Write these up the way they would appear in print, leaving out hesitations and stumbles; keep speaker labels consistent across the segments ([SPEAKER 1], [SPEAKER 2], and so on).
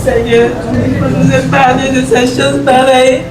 [SPEAKER 1] Seigneur, nous épargner de ces choses pareilles.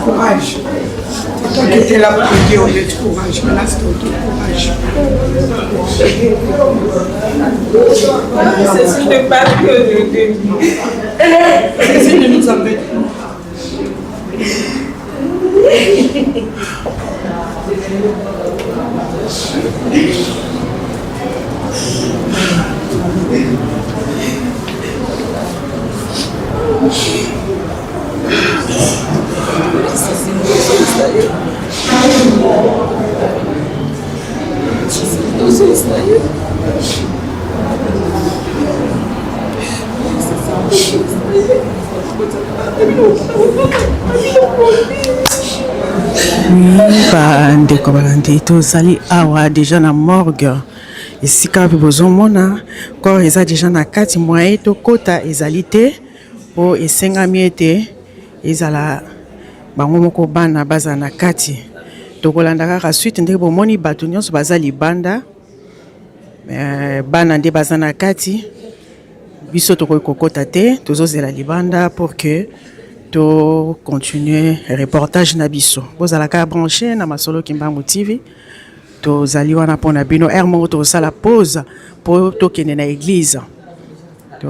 [SPEAKER 2] Courage. C'est toi qui étais là pour me dire, honnête, courage. Maintenant, c'est ton tour, courage.
[SPEAKER 1] Ceci n'est pas que le début.
[SPEAKER 2] Ceci ne nous embête pas.
[SPEAKER 3] Bandeko balandi, tozali awa deja na morgue, esika wapi bozomona corps eza deja na kati. Moyen tokota ezali te, mpo esengami ete ezala bango moko bana bazala na kati. Tokolanda kaka suite ndenge bomoni bato nyonso baza libanda, bana nde baza na kati. Biso tokoki kokota te, tozozela libanda pour que to continuer reportage na biso. Bozalaka branché na Masolo Kimbangu TV, tozali wana mpona bino. Heure moko tokosala pause mpo tokende na église,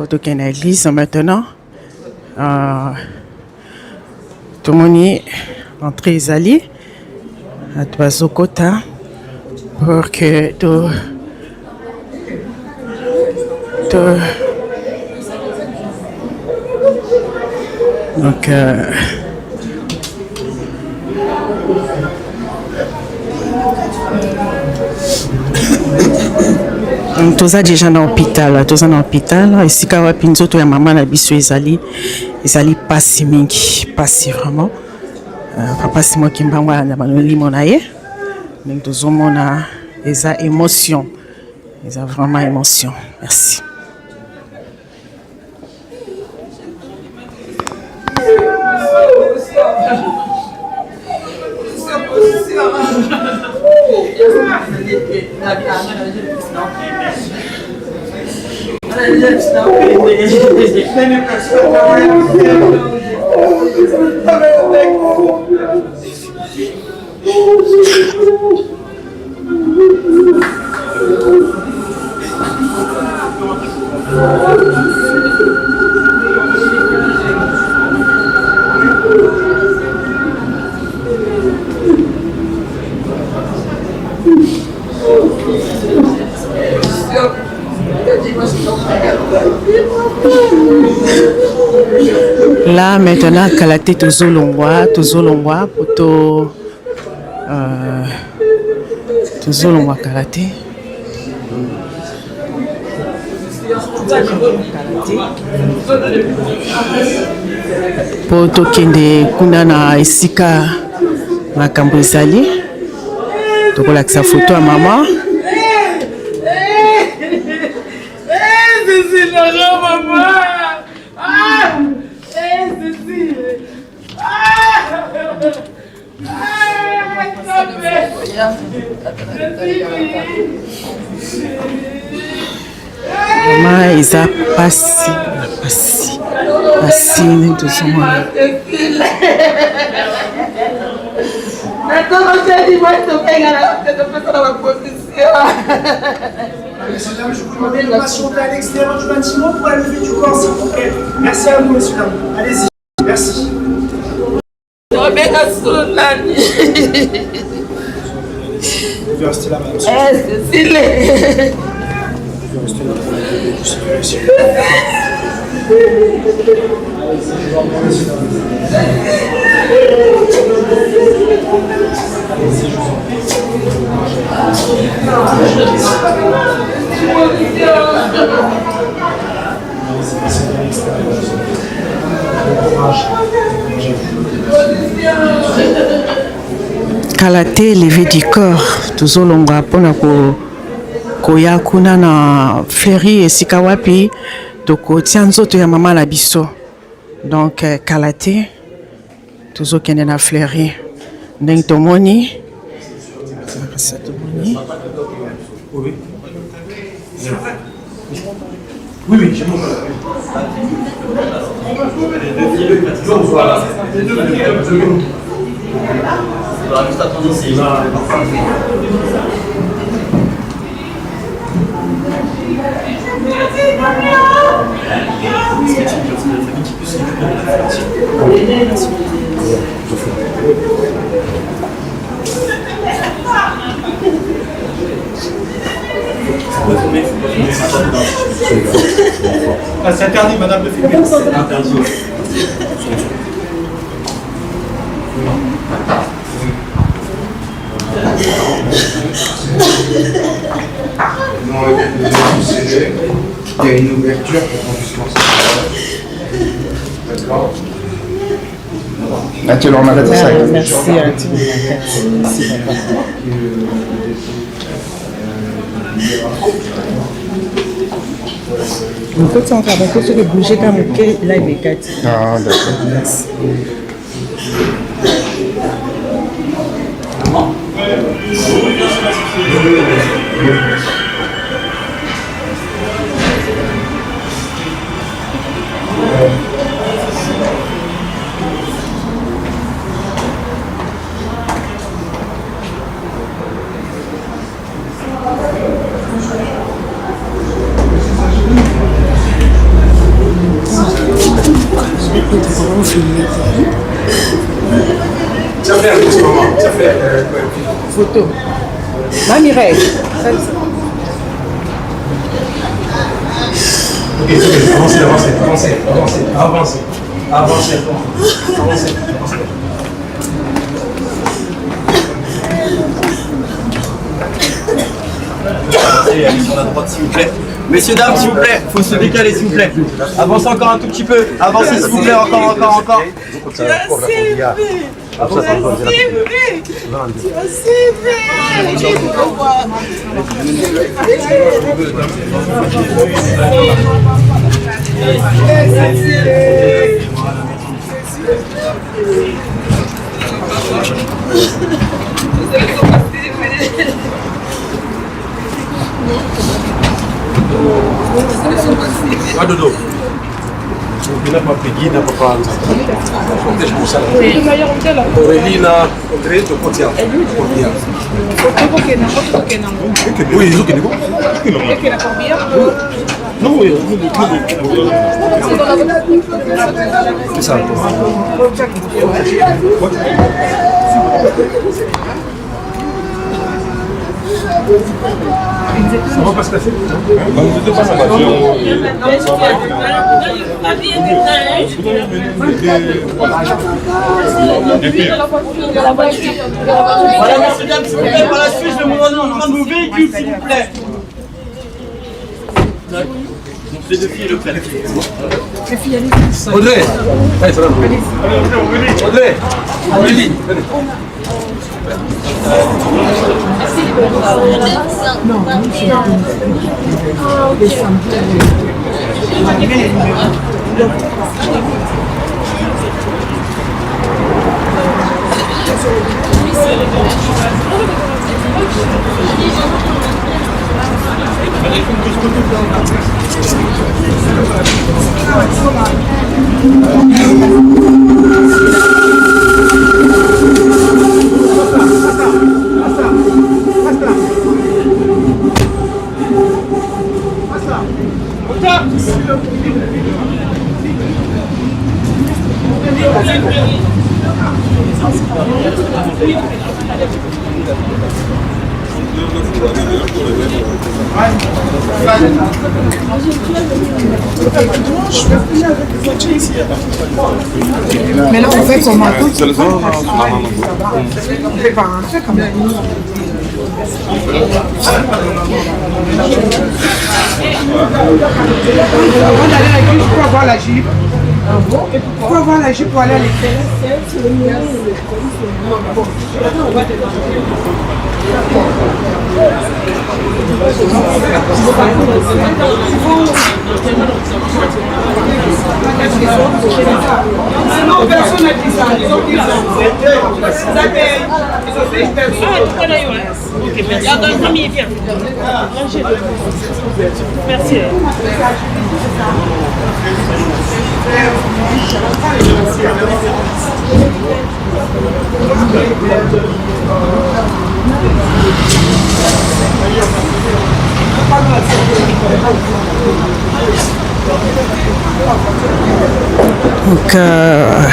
[SPEAKER 3] tokende na église maintenant. Tomoni entrée ezali, bato bazokota pour que to donc toza déjà na hôpital, toza na hôpital esika wapi nzoto ya mama na biso ezali. Ezali pasi mingi, pasi vraiment. Papa Simon Kimbangu alanda molimo na ye. Ndenge tozomona, eza émotion, eza vraiment émotion. Merci. Là maintenant, kala te tozolongwa, tozolongwa po to tozolongwa kala te, kala te mpo tokende kuna na esika makambo ezali. Tokolakisa foto ya mama.
[SPEAKER 1] Cécile, maman. Ah, eh, Cécile. Ah, ah,
[SPEAKER 3] Mama, eza pasi na pasi, pasi ndenge tozomona.
[SPEAKER 2] Messieurs, dames, je vous demande de patienter à l'extérieur du bâtiment pour la levée du corps, s'il vous plaît. Merci à vous, messieurs, dames. Allez-y. Merci.
[SPEAKER 1] Tobenga sunani.
[SPEAKER 2] Vous pouvez rester là, madame.
[SPEAKER 1] Eh, Cécile.
[SPEAKER 2] Vous pouvez rester là pour la levée du corps, s'il vous plaît. Allez-y, je vous remercie, madame. Allez-y, je vous en prie.
[SPEAKER 3] Kala te leve du corps tozolongwa mpona ko koya kuna na Fleury esika wapi tokotia nzoto ya mama na biso donc eh, kala te tozokende na Fleury ndenge tomoni tomoni.
[SPEAKER 4] Oui, oui, j'ai
[SPEAKER 2] Ah, c'est interdit, madame, de filmer. C'est interdit.
[SPEAKER 5] Il y a une ouverture pour qu'on puisse lancer. D'accord.
[SPEAKER 3] Merci. Merci papa. Okoti encore bako soki bouge ka moke live ekati.
[SPEAKER 5] Ah, d'accord.
[SPEAKER 3] Merci. Photo. Ma Mireille.
[SPEAKER 4] Ok, avancez, avancez, avancez, avancez, avancez, avancez, avancez, avancez.
[SPEAKER 6] Avancez, allez sur la droite s'il vous plaît. Messieurs, dames, s'il vous plaît, faut se décaler s'il vous plaît. Avancez encore un tout petit peu. Avancez s'il vous plaît, encore, encore, encore.
[SPEAKER 4] Wa dodo. Na papa Guy, na papa Aurélie na Audrey tokotia. Oui, ezokende ko. Non, oui, c'est ça. On va pas se casser.
[SPEAKER 6] Voilà, messieurs, dames, s'il vous plaît, par la suite, je vais vous demander de prendre vos véhicules, s'il vous plaît. Donc, les deux filles et le prêtre.
[SPEAKER 4] Audrey. Allez, ça va. Audrey. Aurélie. Venez.
[SPEAKER 2] Mais là, on fait comment? On fait pas un truc quand même. Avant d'aller à l'église, il faut avoir la jupe. Il faut avoir la jupe pour aller à l'église. Non, personne n'a dit ça. Ils ont dit ça. Ils ont dit personne.
[SPEAKER 1] Ok, merci. Merci.
[SPEAKER 3] Donc, euh,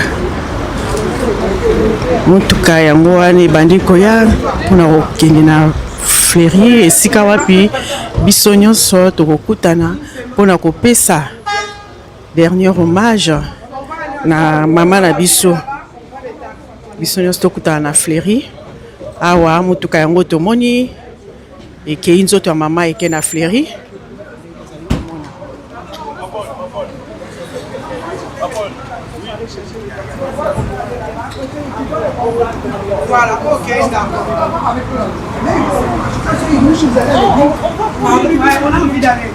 [SPEAKER 3] motuka yango wana ebandi koya mpona kokende na ferie esika wapi biso nyonso tokokutana mpona kopesa dernier hommage na mama na biso. Biso nyonso tokutana na Fleury. Awa motuka yango tomoni ekei nzoto ya mama eke na Fleury.
[SPEAKER 2] Voilà, ok, d'accord. On a envie d'aller.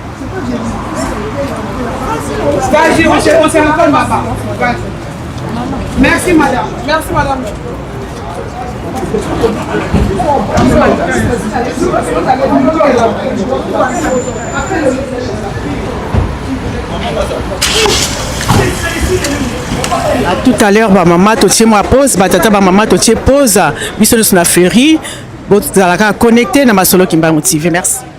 [SPEAKER 2] Vas-y, on se rencontre là-bas. Merci madame. Merci madame.
[SPEAKER 3] À tout à l'heure, ba maman totie mwa pause, ba tata ba maman totie pause. Biso nyonso na Fleury, bozalaka connecté na Masolo Kimbangu TV. Merci.